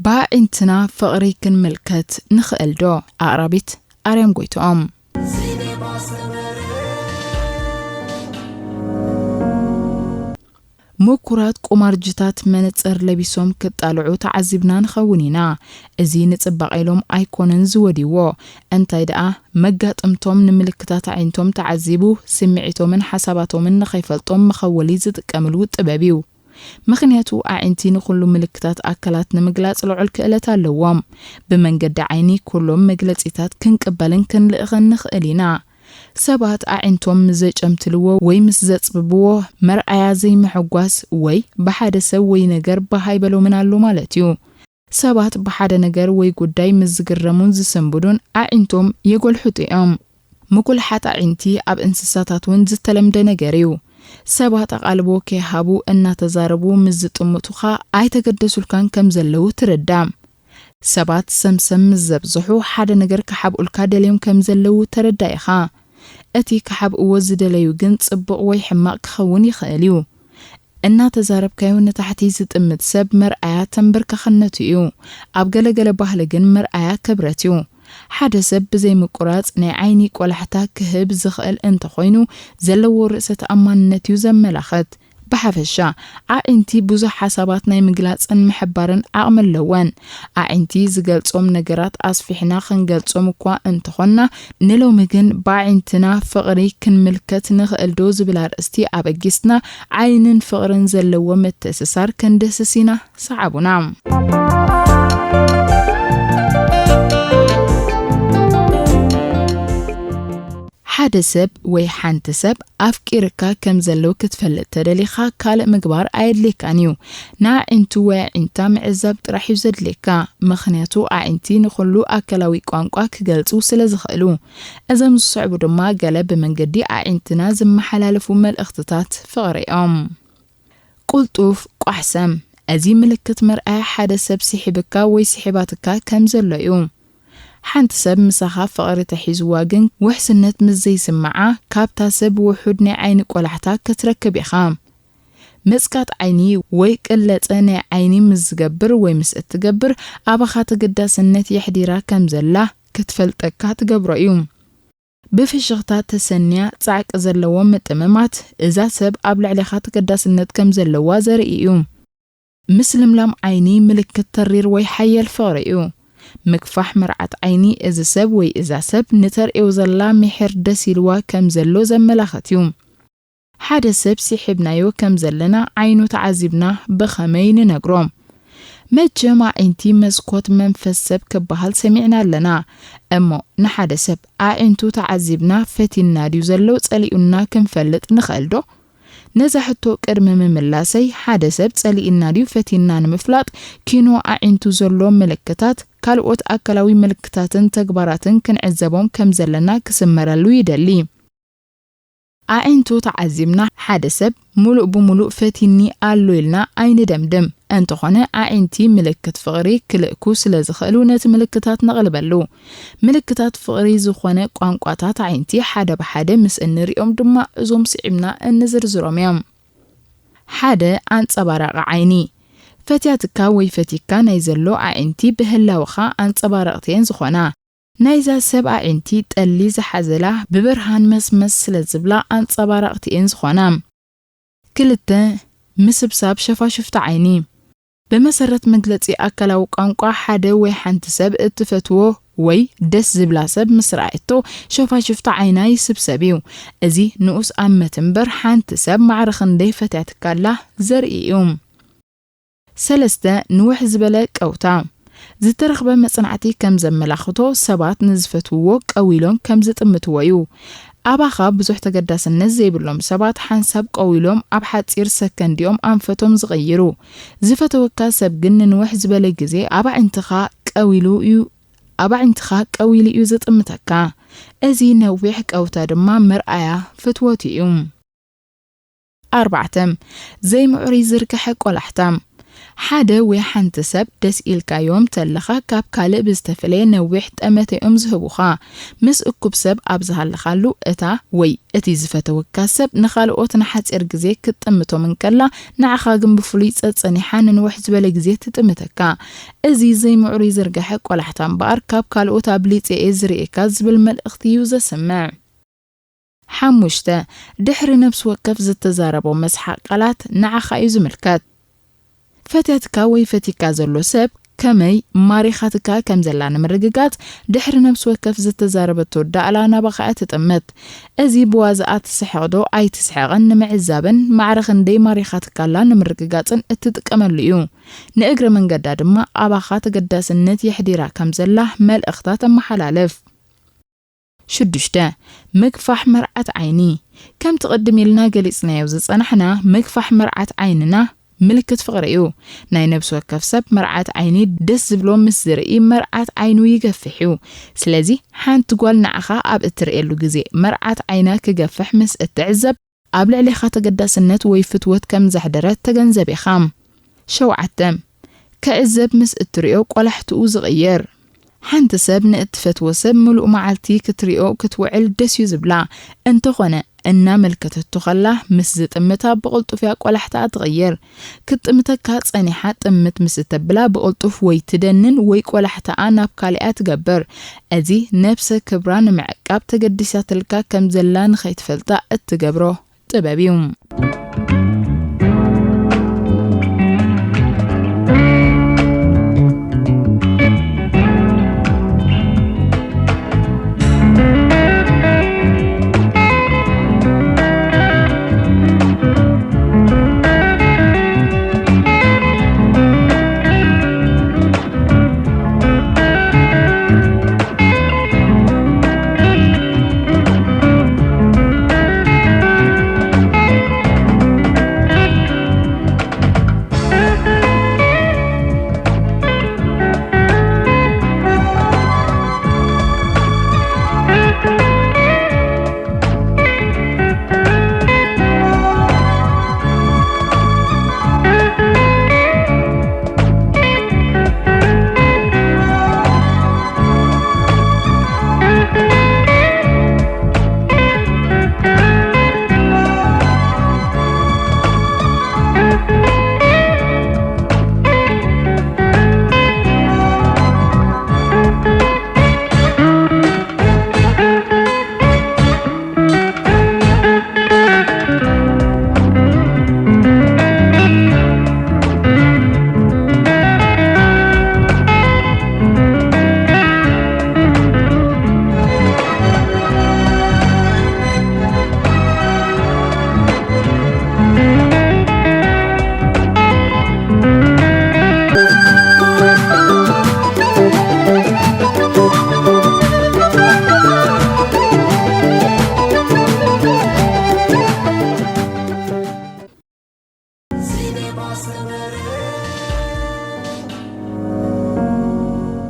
ብኣዒንትና ፍቕሪ ክንምልከት ንኽእል ዶ? ኣቕራቢት ኣርያም ጎይትኦም። ምኩራት ቁማርጅታት መነጽር ለቢሶም ክጣልዑ ተዓዚብና ንኸውን ኢና። እዚ ንጽባቐ ኢሎም ኣይኮነን ዝወድይዎ። እንታይ ደኣ፣ መጋጥምቶም ንምልክታት ኣዒንቶም ተዓዚቡ፣ ስምዒቶምን ሓሳባቶምን ንኸይፈልጦም መኸወሊ ዝጥቀምሉ ጥበብ እዩ። ምኽንያቱ፣ ኣዒንቲ ንኹሉ ምልክታት ኣካላት ንምግላጽ ልዑል ክእለት ኣለዎም። ብመንገዲ ዓይኒ፣ ኩሎም መግለጺታት ክንቅበልን ክንልእኽን ንኽእል ኢና። ሰባት ኣዒንቶም ምስ ዘጨምትልዎ ወይ ምስ ዘጽብብዎ፣ መርኣያ ዘይምሕጓስ ወይ ብሓደ ሰብ ወይ ነገር ባህ ኣይበሎምን ኣሎ ማለት እዩ። ሰባት ብሓደ ነገር ወይ ጉዳይ ምስ ዝግረሙን ዝስንብዱን ኣዒንቶም የጎልሕጡ እዮም። ምጉልሓት ኣዒንቲ ኣብ እንስሳታት እውን ዝተለምደ ነገር እዩ። ሰባት ኣቓልቦ ከይሃቡ እናተዛረቡ ምስ ዝጥምቱኻ ኣይተገደሱልካን ከም ዘለዉ ትርዳእ። ሰባት ሰምሰም ምስ ዘብዝሑ ሓደ ነገር ክሓብኡልካ ደልዮም ከም ዘለዉ ተረዳእ ኢኻ። እቲ ክሓብእዎ ዝደለዩ ግን ጽቡቕ ወይ ሕማቕ ክኸውን ይኽእል እዩ። እናተዛረብካዮ ንታሕቲ ዝጥምት ሰብ መርኣያ ተንበርካኽነቱ እዩ። ኣብ ገለገለ ባህሊ ግን መርኣያ ክብረት እዩ። ሓደ ሰብ ብዘይ ምቁራጽ ናይ ዓይኒ ቆላሕታ ክህብ ዝኽእል እንተኾይኑ፣ ዘለዎ ርእሰ ተኣማንነት እዩ ዘመላኽት። ብሓፈሻ፣ ኣዒንቲ ብዙሕ ሓሳባት ናይ ምግላጽን ምሕባርን ዓቕሚ ኣለወን። ኣዒንቲ ዝገልጾም ነገራት ኣስፊሕና ክንገልጾም እኳ እንተኾንና፣ ንሎሚ ግን ብኣዒንትና ፍቕሪ ክንምልከት ንኽእል ዶ ዝብል ኣርእስቲ ኣበጊስና፣ ዓይንን ፍቕርን ዘለዎ ምትእስሳር ክንድህስስ ኢና። ሰዓቡና። ሓደ ሰብ ወይ ሓንቲ ሰብ ኣፍቂርካ ከም ዘለዉ ክትፈልጥ ተደሊኻ ካልእ ምግባር ኣየድልየካን እዩ። ንኣዒንቱ ወይ ኣዒንታ ምዕዛብ ጥራሕ እዩ ዘድልየካ። ምኽንያቱ ኣዒንቲ ንኹሉ ኣካላዊ ቋንቋ ክገልጹ ስለ ዝኽእሉ። እዞም ዝስዕቡ ድማ ገለ ብመንገዲ ኣዒንትና ዝመሓላለፉ መልእኽትታት ፍቕሪ እዮም። ቁልጡፍ ቋሕሰም። እዚ ምልክት መርኣያ ሓደ ሰብ ስሒብካ ወይ ስሒባትካ ከም ዘሎ እዩ። ሓንቲ ሰብ ምሳኻ ፍቕሪ ተሒዝዋ ግን ውሕስነት ምስ ዘይስምዓ፣ ካብታ ሰብ ውሑድ ናይ ዓይኒ ቆላሕታ ክትረክብ ኢኻ። ምጽቃጥ ዓይኒ ወይ ቅለጸ ናይ ዓይኒ ምስ ዝገብር ወይ ምስ እትገብር፣ ኣባኻ ተገዳስነት የሕዲራ ከም ዘላ ክትፈልጠካ ትገብሮ እዩ። ብፍሽኽታ ተሰንያ ጻዕቂ ዘለዎ ምጥምማት፣ እዛ ሰብ ኣብ ልዕሌኻ ተገዳስነት ከም ዘለዋ ዘርኢ እዩ። ምስልምላም ዓይኒ ምልክት ተሪር ወይ ሓያል ፍቕሪ እዩ። ምግፋሕ መርዓት ዓይኒ፣ እዚ ሰብ ወይ እዛ ሰብ ንተርእዮ ዘላ ምሒር ደስ ኢልዋ ከም ዘሎ ዘመላኽት እዩ። ሓደ ሰብ ስሒብናዮ ከም ዘለና ዓይኑ ተዓዚብና ብኸመይ ንነግሮ? መቸም ኣዒንቲ መስኮት መንፈስ ሰብ ክበሃል ሰሚዕና ኣለና። እሞ ንሓደ ሰብ ኣዒንቱ ተዓዚብና ፈቲና ድዩ ዘሎ ጸሊኡና ክንፈልጥ ንኽእል ዶ? ነዛ ሕቶ ቅድሚ ምምላሰይ፣ ሓደ ሰብ ጸሊእና ድዩ ፈቲና ንምፍላጥ ኪኖ ኣዒንቱ ዘሎ ምልክታት፣ ካልኦት ኣካላዊ ምልክታትን ተግባራትን ክንዕዘቦም ከም ዘለና ክስመረሉ ይደሊ። ኣዒንቱ ተዓዚብና ሓደ ሰብ ምሉእ ብምሉእ ፈቲኒ ኣሎ ኢልና ኣይንደምድም። እንተኾነ ኣዒንቲ ምልክት ፍቕሪ ክልእኩ ስለ ዝኽእሉ ነቲ ምልክታት ነቕልበሉ። ምልክታት ፍቕሪ ዝኾነ ቋንቋታት ኣዒንቲ ሓደ ብሓደ ምስ እንሪኦም ድማ እዞም ስዒብና እንዝርዝሮም እዮም። ሓደ ኣንጸባራቒ ዓይኒ። ፈትያትካ ወይ ፈቲካ ናይ ዘሎ ኣዒንቲ ብህላወኻ ኣንጸባረቕቲ እየን ዝኾና። ናይዛ ሰብ ኣዒንቲ ጠሊ ዝሓዘላ ብብርሃን መስመስ ስለ ዝብላ ኣንጸባራቕቲ እየን ዝኾና። ክልተ፣ ምስብሳብ ሸፋሽፍቲ ዓይኒ። ብመሰረት መግለጺ ኣካላዊ ቋንቋ ሓደ ወይ ሓንቲ ሰብ እትፈትዎ ወይ ደስ ዝብላ ሰብ ምስ ረኣየቶ ሸፋሽፍቲ ዓይና ይስብሰብ እዩ። እዚ ንኡስ ኣመት እምበር ሓንቲ ሰብ ማዕረ ክንደይ ፈትያትካ ኣላ ዘርኢ እዩ። ሰለስተ፣ ንውሕ ዝበለ ቀውታ። ዝተረኽበ መጽናዕቲ ከም ዘመላኽቶ ሰባት ንዝፈትውዎ ቀው ኢሎም ከም ዝጥምትዎ እዩ። ኣባኻ ብዙሕ ተገዳስነት ዘይብሎም ሰባት ሓንሳብ ቀው ኢሎም ኣብ ሓጺር ሰከንድ እዮም ኣንፈቶም ዝቕይሩ። ዝፈተወካ ሰብ ግን ንንውሕ ዝበለ ግዜ ኣብ ኣዒንትኻ ቀው ኢሉ እዩ፣ ኣብ ኣዒንትኻ ቀው ኢሉ እዩ ዝጥምተካ። እዚ ነዊሕ ቀውታ ድማ መርኣያ ፍትወቱ እዩ። ኣርባዕተ፣ ዘይምዕሩይ ዝርግሐ ቆላሕታ። ሓደ ወይ ሓንቲ ሰብ ደስ ኢልካዮም ተለኻ ካብ ካልእ ብዝተፈለየ ነዊሕ ጠመተ እዮም ዝህቡኻ። ምስ እኩብ ሰብ ኣብ ዝሃለኻሉ እታ ወይ እቲ ዝፈተወካ ሰብ ንኻልኦት ንሓጺር ግዜ ክትጥምቶም እንከላ ንዓኻ ግን ብፍሉይ ጸጸኒሓ ንንውሕ ዝበለ ግዜ ትጥምተካ። እዚ ዘይምዕሩይ ዝርግሐ ቆላሕታ እምበኣር ካብ ካልኦት ኣብሊጸ እየ ዝርእየካ ዝብል መልእኽቲ እዩ ዘስምዕ። ሓሙሽተ፣ ድሕሪ ነፍሲ ወከፍ ዝተዛረቦ መስሓቕ ቃላት ንዓኻ እዩ ዝምልከት። ፈትያትካ ወይ ፈቲካ ዘሎ ሰብ ከመይ ማሪኻትካ ከም ዘላ ንምርግጋጽ ድሕሪ ነፍሲ ወከፍ ዝተዛረበቶ ዳእላ ናባኻ እያ ትጥምት። እዚ ብዋዛኣ ትስሕቕ ዶ ኣይትስሕቕን ንምዕዛብን ማዕረ ክንደይ ማሪኻትካ ኣላ ንምርግጋጽን እትጥቀመሉ እዩ። ንእግረ መንገዳ ድማ ኣባኻ ተገዳስነት የሕዲራ ከም ዘላ መልእኽታ ተመሓላልፍ። ሽዱሽተ፣ ምግፋሕ መርዓት ዓይኒ። ከምቲ ቅድም ኢልና ገሊጽናዮ ዝጸናሕና፣ ምግፋሕ መርዓት ዓይንና ምልክት ፍቕሪ እዩ። ናይ ነብሲ ወከፍ ሰብ መርዓት ዓይኒ ደስ ዝብሎ ምስ ዝርኢ፣ መርዓት ዓይኑ ይገፍሕ እዩ። ስለዚ፣ ሓንቲ ጓል ንዓኻ ኣብ እትርእየሉ ግዜ፣ መርዓት ዓይና ክገፍሕ ምስ እትዕዘብ፣ ኣብ ልዕሌኻ ተገዳስነት ወይ ፍትወት ከም ዘሕደረት ተገንዘብ ኢኻ። ሸውዓተ፣ ክዕዘብ ምስ እትርእዮ ቆላሕትኡ ዝቕየር። ሓንቲ ሰብ ንእትፈትዎ ሰብ ምሉእ መዓልቲ ክትርእዮ ክትውዕል ደስ እዩ ዝብላ። እንተኾነ፣ እናመልከተቶ ከላ ምስ ዝጥምታ ብቕልጡፍ እያ ቆላሕትኣ ትቕየር። ክትጥምተካ ጸኒሓ ጥምት ምስ እተብላ ብቕልጡፍ ወይ ትደንን ወይ ቆላሕትኣ ናብ ካልእ እያ ትገብር። እዚ ነብሰ ክብራ ንምዕቃብ ተገዲሳትልካ ከም ዘላ ንኸይትፈልጣ እትገብሮ ጥበብ እዩ።